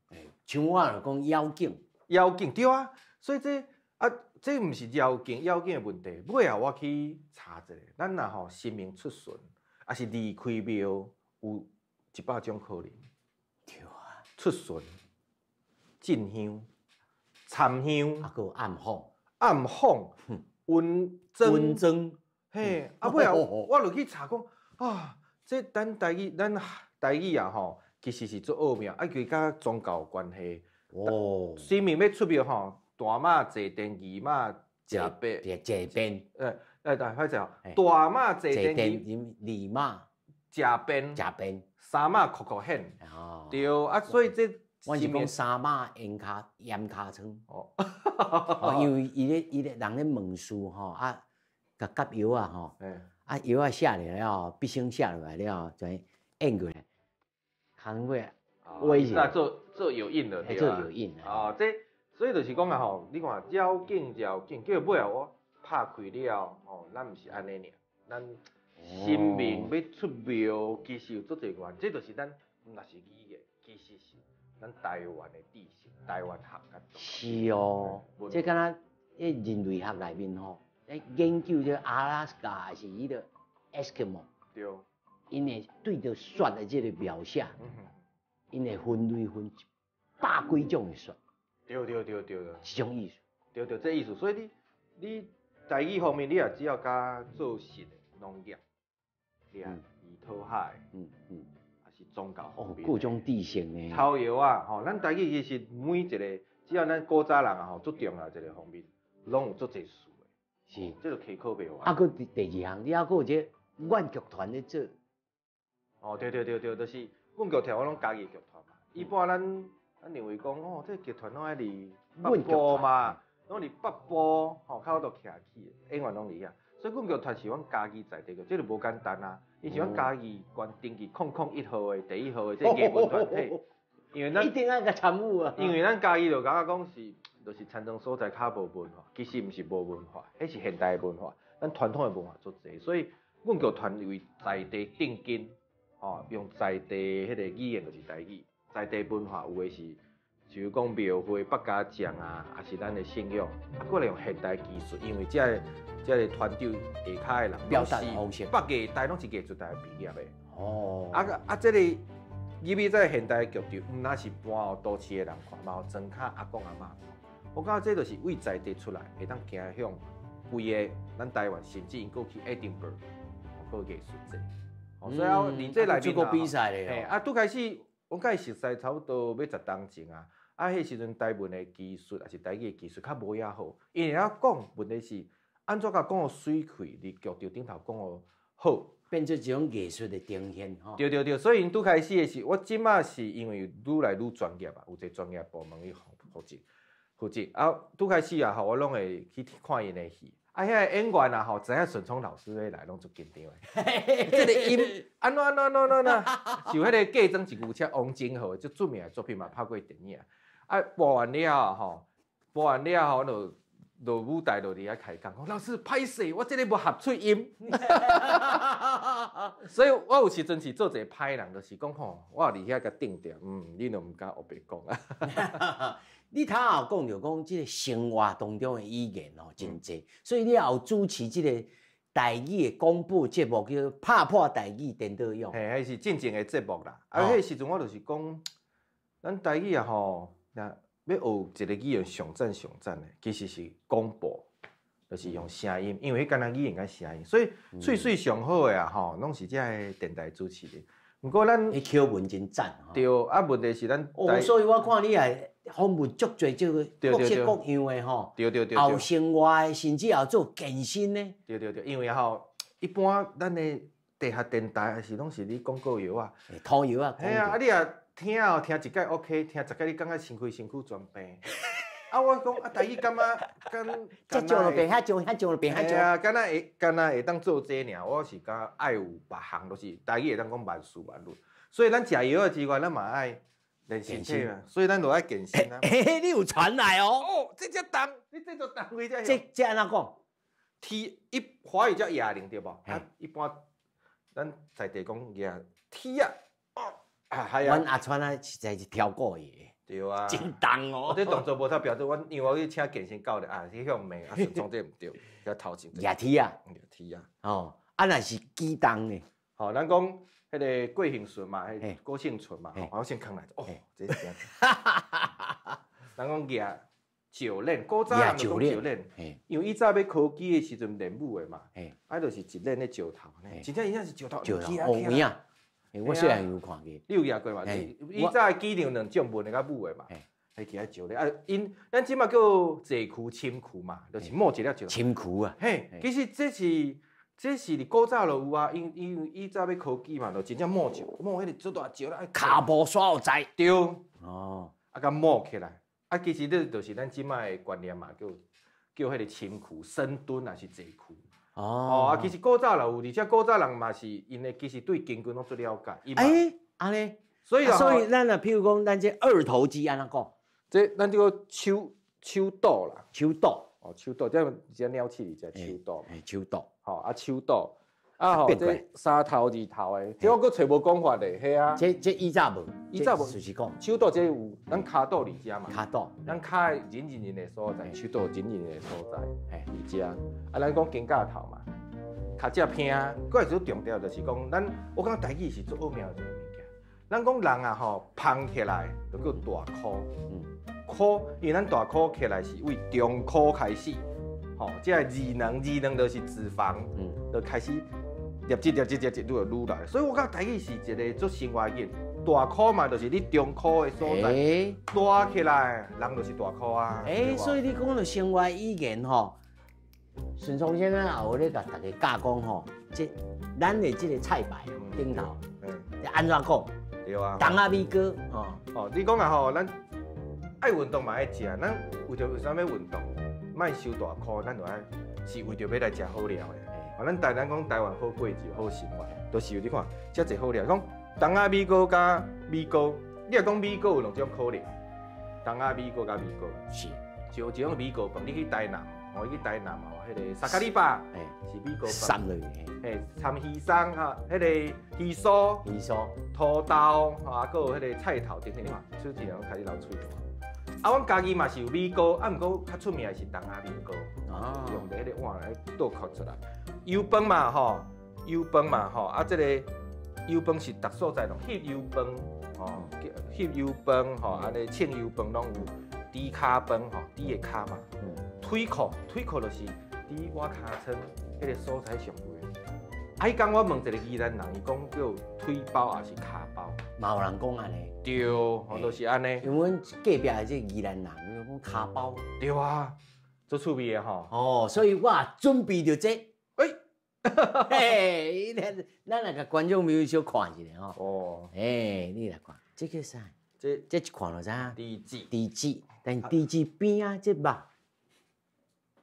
欸，像我就講妖境。妖境對啊，所以這啊，這毋是繞境妖境的問題。尾後我去查一下，咱若吼神明出巡，抑是離開廟，有100種可能。對啊。出巡、進香、參香，啊，閣有暗訪。暗訪、溫妝、溫妝，嘿，啊，尾後我就去查講啊，這咱台語，咱台語啊吼，其實是足奧妙，啊，佢佮宗教有關係。哦。神明欲出廟吼，大媽坐殿，二媽食白，坐便。欸，歹勢哦，大媽坐殿，二媽食便，食便，三媽哭哭顯。哦。對啊，所以這。我是講三媽淹尻瘡。哦，因為伊咧人咧問事吼，啊，共夾藥啊吼，啊藥仔寫落了後，筆芯寫落來了後，就按過來，尻尾威者。做做藥引了，做藥引。哦，這所以就是講啊吼，你看繞境繞境，叫尾後我拍開了吼，咱毋是按呢爾，咱神明欲出廟，其實有足濟原，這就是咱毋若是語言，其實是咱台灣的知識，台灣學較多。是哦，這敢若佇人類學內面吼，咧研究這阿拉斯加抑是彼个愛斯基摩。對。𪜶會對著雪的這个描寫，𪜶會分類分百幾種的雪。對對對對對。這種意思。對對，這意思。所以你台語方面，你也只要佮做實的農業、獵漁討海，也是宗教方面。各種知識呢。草藥啊，吼，咱台語其實每一個，只要咱古早人啊吼，足重要一個方面，攏有足濟事的。是。這就溪考袂完。啊，閣第二項，你還閣有這阮劇團咧做。哦，對對對對，就是阮劇團，我攏家己劇團嘛。一般咱認為講，哦，這劇團攏愛佇北部嘛，攏佇北部，吼，較好度徛起，演員攏佇遐。所以阮劇團是阮家己在地個，這就無簡單啊。伊是阮嘉義縣登記001號的第一號的這藝文團體。因為咱一定愛共參與啊。因為咱嘉義就感覺講是，就是田莊所在較無文化，其實毋是無文化，彼是現代的文化，咱傳統的文化足濟，所以阮劇團為在地定根。吼，用在地彼個語言就是台語，在地文化有的是，就如講廟會、百家將啊，抑是咱的信仰，啊，閣來用現代技術，因為這個團隊下跤的人，表達方式，北藝大攏是藝術大學畢業的。哦。啊，這個入去這個現代劇場，毋但是搬予都市的人看，嘛予莊跤阿公阿嬤看。我感覺這就是為在地出來，會當走向規个咱台灣，甚至𪜶閣去愛丁堡，閣藝術節。所以啊，佇這內面出國比賽咧。啊，拄開始，我佮伊熟似差不多欲十冬前啊。啊，彼時陣台文的技術，抑是台語的技術較無遐好。𪜶會曉講，問題是按怎共講予媠氣，佇劇場頂頭講予好，變做一種藝術的呈現吼。對對對，所以𪜶拄開始的時，我這馬是因為愈來愈專業啊，有一個專業部門去負責。啊，拄開始啊吼，我攏會去看𪜶的戲。啊，遐个演員啊吼，知影順聰老師欲來，攏足緊張的。這个音按怎按怎按怎按怎，像彼个嫁妝一牛車王晶豪足著名的作品嘛，拍過電影。啊，播完了吼，播完了後，就落舞台就佇遐開講，老師歹勢，我這个無合喙音。所以我有時陣是做一个歹人，就是講吼，我佇遐共定著，你都毋敢烏白講啊。你頭仔有講著講，這个生活當中的語言哦，真濟，所以你也有主持這个台語的廣播節目，叫做《拍破台語顛倒勇》。嘿，彼是進前的節目啦。啊，彼時陣我就是講，咱台語啊吼，若欲學一个語言上讚上讚的，其實是廣播，就是用聲音，因為彼敢若語言佮聲音，所以喙水上好的啊吼，攏是這个電台主持的。毋過咱，彼口文真讚。對，啊，問題是咱，哦，所以我看你也訪問足濟這个各式各樣的吼，對對對，也有生活的，甚至也有做健身的。對對對，因為吼，一般咱的地下電台抑是攏是咧廣告藥啊，土藥啊，嘿啊，啊你若聽哦，聽一擺 OK，聽十擺你感覺身軀身軀全病。啊，我講啊，台語感覺敢，這少就變遐少，遐少就變遐少。啊，敢若會敢若會當做這爾，我是感覺愛有別項，就是台語會當講萬事萬物。所以咱食藥仔之外，咱嘛愛練身體嘛，所以咱就愛健身啊。欸，你有傳來哦？哦，這只重，你這做重位才。這按怎講？鐵一華語叫啞鈴對無？啊，一般咱在地講舉鐵啊，哦，啊，係啊。阮阿川啊，實在是超過伊。對啊，真重哦！我這動作無太標準，我因為我去請健身教練啊，去向罵啊，順聰這毋對，遐頭前。舉鐵啊，舉鐵啊。哦，啊，若是舉重呢？吼，咱講彼个郭幸存嘛，彼郭幸存嘛，吼，我先扛來，哦，這是啥？咱講舉石鏈，古早人就講石鏈，因為以早欲考舉的時陣練武的嘛，啊，就是一鏈的石頭，真正伊那是石頭，石頭，哦，有影。我細漢有看過，你有舉過嘛？以早的舉有兩種，文的佮武的嘛。彼舉石鏈啊，𪜶咱這馬叫坐踞深踞嘛，就是摸一粒石頭。深踞啊！嘿，其實這是佇古早就有啊，因為以早欲考舉嘛，就真正摸石，摸彼个足大石啦。跤步煞有在。對。哦。啊，共摸起來，啊，其實這就是咱這馬的觀念嘛，叫彼个深踞、深蹲抑是坐踞。哦，啊，其實古早就有，而且古早人嘛是𪜶的，其實對筋骨攏足了解。欸，按呢，所以所以咱若譬如講，咱這二頭肌按怎講？這咱這個手肚啦，手肚，哦，手肚，這這鳥鼠佇這手肚，手肚，吼，啊手肚，啊吼，這三頭二頭的，這我閣揣無講法咧，嘿啊。這以早無，以早無，就是講手肚這有，咱跤肚佇遮嘛，跤肚，咱跤的忍忍的所在，手肚忍忍的所在，佇遮。啊，咱講肩胛頭嘛，跤脊偏。閣來最重要就是講，咱我感覺台語是足奧妙的一個物件。咱講人啊吼，芳起來就叫大箍，箍，因為咱大箍起來是為中箍開始，吼，這个二囊二囊就是脂肪，就開始粒質粒質粒質愈來愈來。所以我感覺台語是一個足生活語，大箍嘛，就是你中箍的所在，大起來人就是大箍啊。所以你講到生活語言吼，順聰先生也有咧共大家教講吼，這咱的這個菜牌頂頭，按怎講？對啊。筒仔米糕吼。哦，你講啊吼，咱愛運動嘛愛食，咱為著為啥物運動？莫傷大箍，咱就愛是為著欲來食好料的。哦，咱台咱講台灣好過日好生活，就是有你看遮濟好料。講筒仔米糕佮米糕，你若講米糕有兩種可能，筒仔米糕佮米糕是，就有一種米糕飯，你去台南，哦，你去台南哦，彼個薩卡里巴是米糕飯，捎落去，嘿，摻魚鬆哈，彼個魚酥、魚酥、土豆，啊，閣有彼個菜頭等等，你看，主持人開始流喙水。啊，阮家己嘛是有米糕，啊，毋過較出名的是筒仔米糕，用佇彼個碗來倒扣出來。油飯嘛吼，油飯嘛吼，啊，這個油飯是逐所在攏翕油飯，吼，翕油飯吼，按呢凊油飯攏有，豬跤飯吼，豬的跤嘛，腿褲，腿褲就是佇倚跤倉彼個所在上賣。啊，彼工我問一個宜蘭人，伊講叫腿包抑是跤包？嘛有人講按呢。對，吼，就是按呢。因為阮隔壁的這個宜蘭人，伊講跤包。對啊，足趣味的吼。哦，所以我準備著這。欸，嘿，咱來共觀眾朋友小看一下吼。哦。欸，你來看，這叫啥？這這一看就知影。豬舌。豬舌，但豬舌邊仔這肉。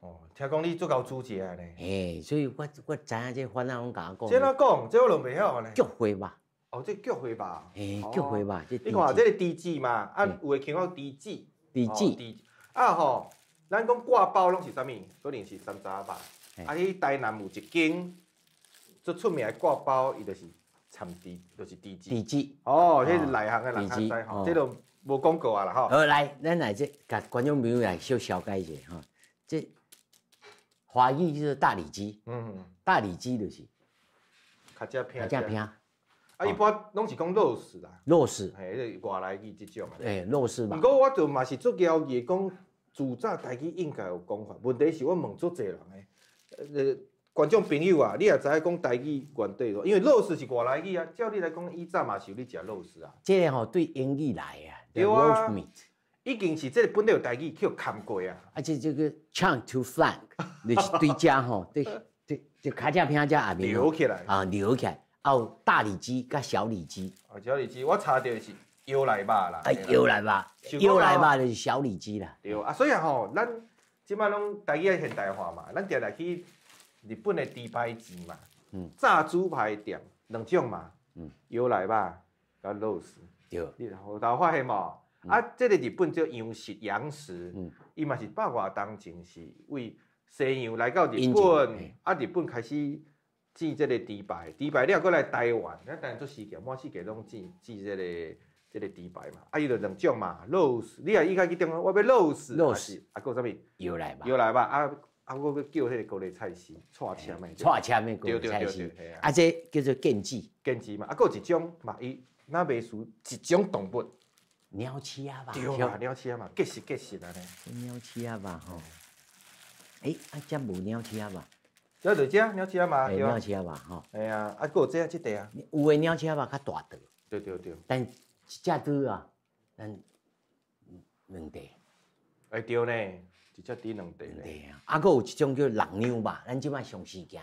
哦，聽講你足𠢕煮食的呢。嘿，所以我知影這番仔攏共我講。這怎講？這我攏袂曉呢。菊花肉。哦，這菊花肉。嘿，菊花肉。你看這個豬舌嘛，啊，有的腔講豬舌。豬舌。啊吼，咱講割包攏是啥物？可能是山楂肉。啊，去台南有一間足出名的割包，伊就是摻豬，就是豬舌。豬舌。哦，這是內行的人較知吼，這都無廣告啊啦吼。好，來，咱來這共觀眾朋友來小紹介一下吼，這華語就是大里脊，大里脊就是跤脊偏，跤脊偏。啊，一般攏是講肉絲啦，肉絲，嘿，這外來語這種。欸，肉絲嘛。毋過我就嘛是足猶疑講，自早台語應該有講法，問題是我問足濟人的，觀眾朋友啊，你也知影講台語原底，因為肉絲是外來語啊，照理來講，以早嘛是有咧食肉絲啊。這個吼對英語來啊，對啊， roast meat，已經是這個本來有台語去涵過啊。啊，這這個 chunk to flank，就是對遮吼，對對，就跤脊偏遮下面留起來啊，留起來。啊，有大里脊佮小里脊。啊，小里脊，我查著是腰內肉啦。啊，腰內肉，腰內肉就是小里脊啦。對啊，所以吼，咱這擺攏台語愛現代化嘛，咱定定去日本的豬排店嘛，炸豬排店兩種嘛，腰內肉佮肉絲。對。你有發現無？啊，這個日本叫洋食洋食，伊嘛是百外當前是為西洋來到日本，啊，日本開始煎這個豬排，豬排了閣來台灣，咱台灣足稀奇，滿世界攏煎煎這個豬排嘛，啊，伊就兩種嘛，肉絲，你若伊較去點講，我欲肉絲，肉絲，啊，閣有啥物？腰內肉，腰內肉啊啊，我閣叫彼個高麗菜絲，蔡籤的，蔡籤的高麗菜絲，啊，這叫做建子，建子嘛，啊，閣有一種嘛，伊若袂輸一種動物。鳥鼠仔吧，對啊，鳥鼠仔嘛，結實結實按呢。鳥鼠仔吧吼，欸，啊，遮無鳥鼠仔吧？這就這鳥鼠仔嘛，對啊。鳥鼠仔吧吼。嘿啊，啊，閣有這這塊啊。有的鳥鼠仔吧較大塊。對對對。但一隻豬啊，咱兩塊。欸對呢，一隻豬兩塊。兩塊啊，啊，閣有一種叫六娘肉，咱這擺上時件。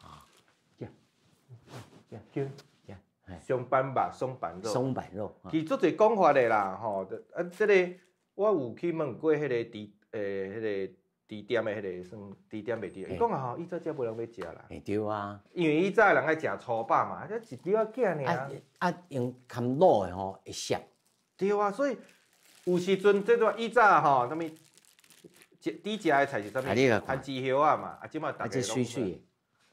啊，這，這，叫。松板肉，松板肉，松板肉，其實足濟講法的啦，吼，啊，這個我有去問過彼個豬，彼個豬店的彼個算豬店賣豬，伊講啊吼，以早遮無人欲食啦。欸對啊，因為以早的人愛食粗飽嘛，這一粒仔囝爾。啊啊，用含滷的吼會澀。對啊，所以有時陣這個以早吼，啥物，豬食的菜是啥物？番薯葉仔嘛，啊，這擺逐个水水的。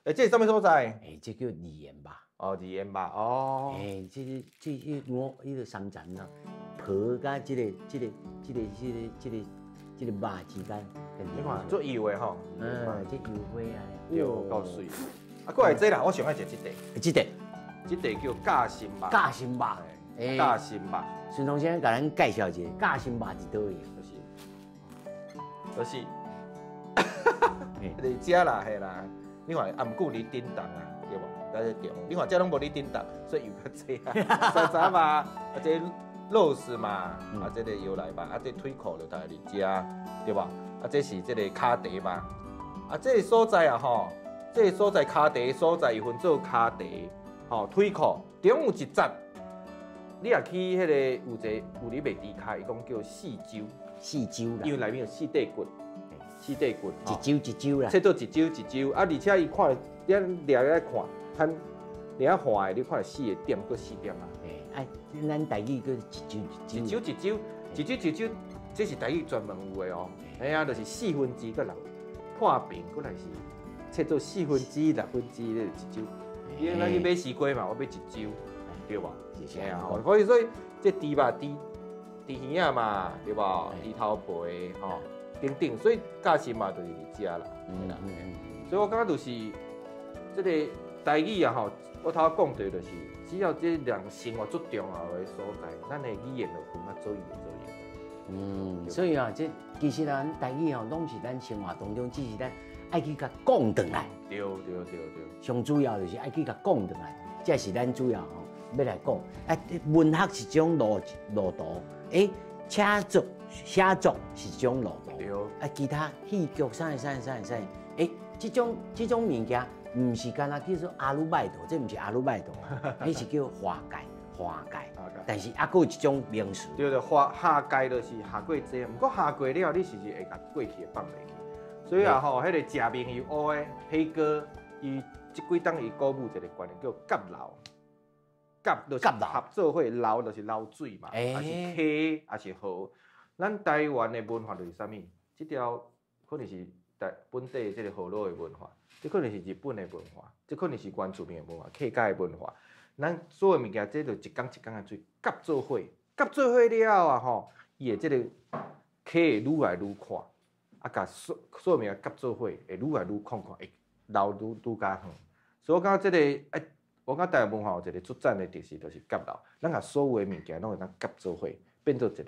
欸，這是啥物所在？欸，這叫二鹽肉。哦，二鹽肉哦。欸，這個這這我彼個三層啊，皮佮這個這個這個這個這個這這个肉之間。你看做油的吼，嗯，這油花啊，對，夠媠。啊，閣來這啦，我上愛食這塊。這塊，這塊叫夾心肉。夾心肉，夾心肉。孫同先生共咱介紹一下，夾心肉佇佗位？就是，佇遮啦，嘿啦。你看，啊，毋過佇頂檔啊，對無？在這中，你看這攏無佇頂檔，所以油較濟啊。三雜嘛，啊這肉絲嘛，啊這個油來吧，啊這腿褲就大家佇遮，對無？啊這是這個跤蹄嘛，啊這個所在啊吼，這個所在跤蹄所在伊分做跤蹄，吼腿褲，中有一節，你若去彼个有一个有咧賣豬跤，伊講叫四周，四周啦，因為內面有四塊骨，四塊骨，一周一周啦，切做一周一周，啊而且伊看，你掠來看，較掠看的，你看四個點，閣四點啊。哎，咱台語閣一周一周，一周一周，一周一周，這是台語專門有的哦。哎呀，就是四分之閣六破平，閣來是切做四分之六分之，咧一周。因為咱去買西瓜嘛，我買一周，對無？是啊，所以這豬肉、豬耳仔嘛，對無？豬頭皮吼，等等，所以價錢嘛就是佇遮啦。所以我感覺就是這個台語啊吼，我頭仔講著就是，只要這人生活足重要的所在，咱的語言就分啊左右左右。嗯，所以啊，這其實啊，咱台語吼，攏是咱生活當中，只是咱愛去共講轉來。對對對對。上主要就是愛去共講轉來，這是咱主要吼欲來講。啊，文學是一種路途，欸，寫作是一種路途。對。啊，其他戲劇啥啥啥啥，欸，這種物件，毋是干焦叫做阿魯拜多，這毋是阿魯拜多，彼是叫華界，華界。但是猶閣有一種名詞。對對，華下界就是下過濟，毋過下過了，你是是會共過去會放袂去。所以啊吼，彼個食麵又烏的彼哥，伊這幾冬伊鼓舞一個觀念叫夾流，夾就是合做伙，流就是流水嘛，抑是溪，抑是河。咱台灣的文化就是啥物？這條可能是台本地的這個河洛的文化，這可能是日本的文化，這可能是原住民的文化、客家的文化。咱所有物件，這就一工一工的水夾做伙，夾做伙了啊吼，伊會這個溪會愈來愈闊，啊，共所有物件夾做伙，會愈來愈廣闊，會流愈愈較遠。所以我感覺這個，欸，我感覺台灣文化有一個足讚的特色，就是夾流。咱共所有的物件攏會當夾做伙，變做一個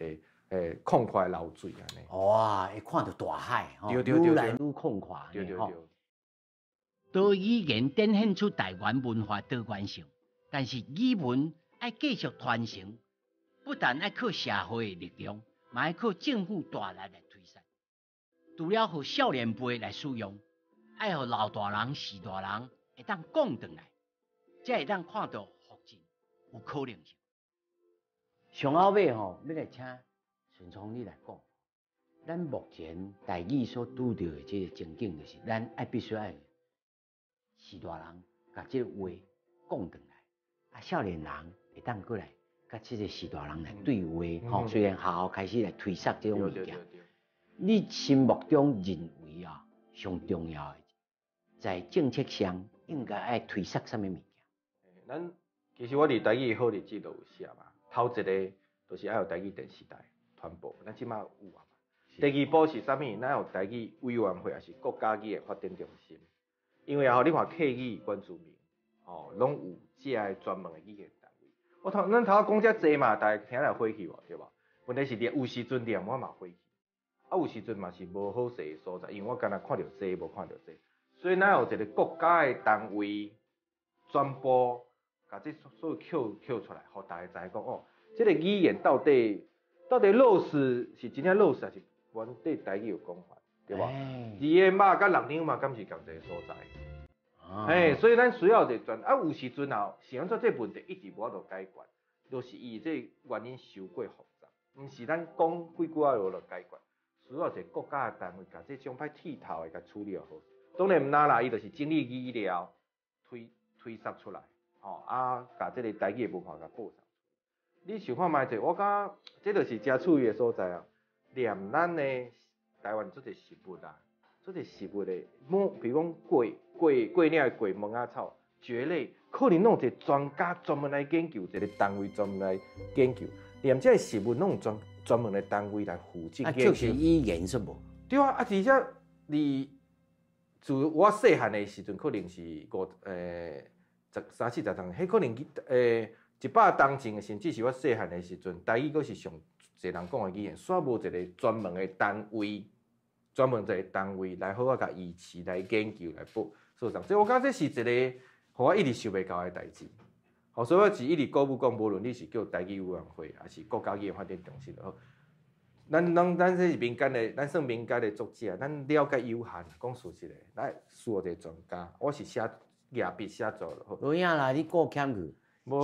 曠闊的流水按呢。哇，會看著大海，對對對，愈來愈曠闊。對對對。多語言展現出台灣文化多元性，但是語文愛繼續傳承，不但愛靠社會的力量，嘛愛靠政府大力來推廣。除了予少年輩來使用，愛予老大人、序大人會當講轉來，才會當看著復振有可能性。上後尾吼，欲來請順聰你來講，咱目前台語所拄著的這个情景，就是咱愛必須愛序大人共這個話講轉來，啊，少年人會當過來共這个序大人來對話，吼，雖然學校開始來推捒這種物件，你心目中認為啊，上重要的，在政策上應該愛推捒啥物物件？咱其實我佇台語好日子就有寫嘛，頭一个就是愛有台語電視台傳播，咱這馬有啊嘛。第二步是啥物？咱有台語委員會，抑是國家語的發展中心。因為啊，你看客語、原住民，吼，攏有這个專門的語言單位。我頭咱頭仔講遮濟嘛，大家聽來火氣無對無？問題是有時陣念我嘛火氣，啊有時陣嘛是無好勢的所在，因為我干焦看著這，無看著這，所以咱有一個國家的單位全部共這所有抾出來，予大家知講哦，這个語言到底落實是真正落實，還是原底台語有講法，對無？二个肉佮六兩嘛，敢是仝一个所在？嘿，所以咱需要一個專啊，有時陣啊，是按怎這個問題一直無法度解決，就是伊這個原因傷過複雜，毋是咱講幾句仔話就解決，需要一個國家的單位，共這種歹剃頭的共處理好。當然毋若啦，伊就是整理語料，推捒出來，吼啊，共這個台語的文化共報送。你想看覓者，我感覺這就是誠趣味的所在啊。連咱的台灣足濟食物啊，足濟食物的，比如講過嶺的過蚊仔草、蕨類，可能攏有一個專家專門來研究，一個單位專門來研究。連這个食物攏有專专门的单位来负责啊，研究。就是语言说无？对啊，啊，而且你自我细汉的时阵，可能是五十三四十冬，彼可能100冬前，甚至是我细汉的时阵，台语阁是上济人讲的语言，煞无一个专门的单位，专门一个单位来好好共维持、来研究、来报所藏。所以我感觉这是一个予我一直想袂到的代志。好，所以我是一直鼓舞讲，无论你是叫台语委员会，抑是国家语言发展中心，好，咱拢咱这是民间的，咱算民间的作者，咱了解有限，讲事实的，咱需要一个专家。我是写举笔写作就好。无影啦，你顾欠去。无，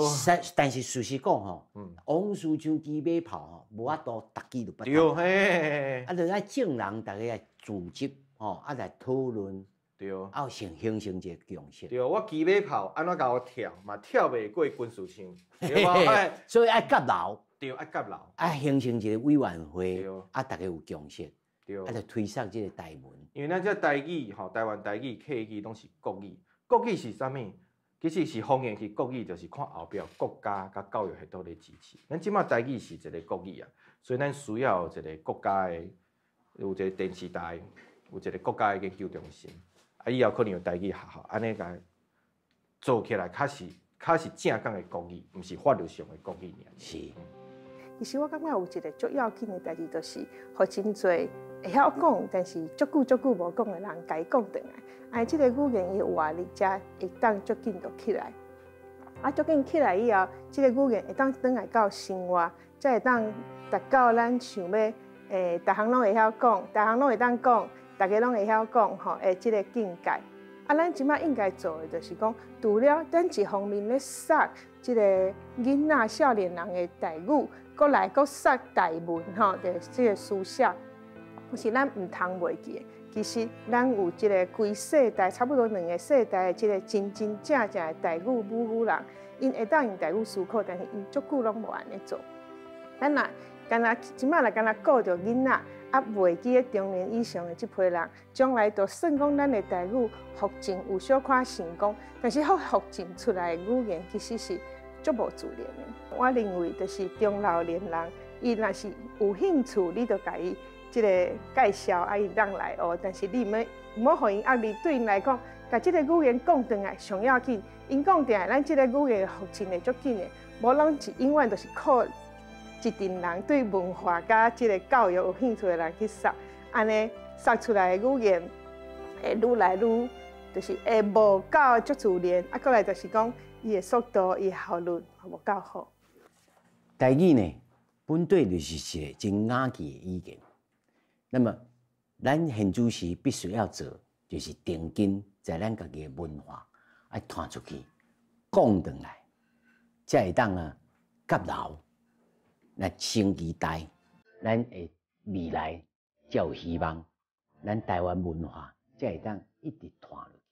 但是事实讲吼，王思像机马炮吼，无法度逐句就捌。对嘿。啊，就爱众人逐家来组织吼，啊来讨论，啊，形成一个共识。对，我骑马炮按怎共我跳嘛跳袂过军事场，对无？所以爱结牢。对，爱结牢。啊，形成一个委员会，啊，逐家有共识，啊，就推捒这个台文。因为咱这台语吼，台湾台语、客语拢是国语。国语是啥物？其实是方言，是国语，就是看后壁国家佮教育系统咧支持。咱这马台语是一个国语啊，所以咱需要有一个国家的，有一个电视台，有一个国家的研究中心。啊，以后可能有台语学校，按呢共做起来，较是正港的国语，毋是法律上的国语尔。是。其实我感觉有一个足要紧的代志，就是予真济会晓讲，但是足久足久无讲的人，共伊讲转来。啊，这个语言伊的活力才会当足紧就起来。啊，足紧起来以后，这个语言会当转来到生活，才会当达到咱想欲，逐项拢会晓讲，逐项拢会当讲，逐家拢会晓讲吼，的这个境界。啊，咱这马应该做的就是讲，除了咱一方面咧杀这个囡仔、少年人的台语，阁来阁杀台文吼，就是这个书写，是咱毋通袂记的。其实咱有这个规世代，差不多两个世代的这个真真正正的台语母语人，𪜶会当用台语思考，但是𪜶足久拢无按呢做。咱若干焦这马若干焦顾著囡仔，啊，袂记得中年以上的这批人，将来就算讲咱的台语复振有小可成功，但是复振出来的语言其实是足无自然的。我认为就是中老年人，伊若是有兴趣，你就共伊这个介绍，啊，伊当来学。但是你毋好予𪜶压力，对𪜶来讲，共这个语言讲转来上要紧。𪜶讲转来，咱这个语言复振会足紧的。无拢是永远都是靠一阵人对文化佮这个教育有兴趣的人去杀，按呢杀出来的语言会愈来愈，就是会无够足自然，啊，阁来就是讲伊的速度、伊的效率无够好。台语呢，本底就是一个真雅致的语言。那么，咱现主时必须要做，就是定根在咱家己的文化，爱传出去，讲转来，才会当啊，结牢。来新期待，咱的未来才有希望，咱台湾文化才会当一直传落去。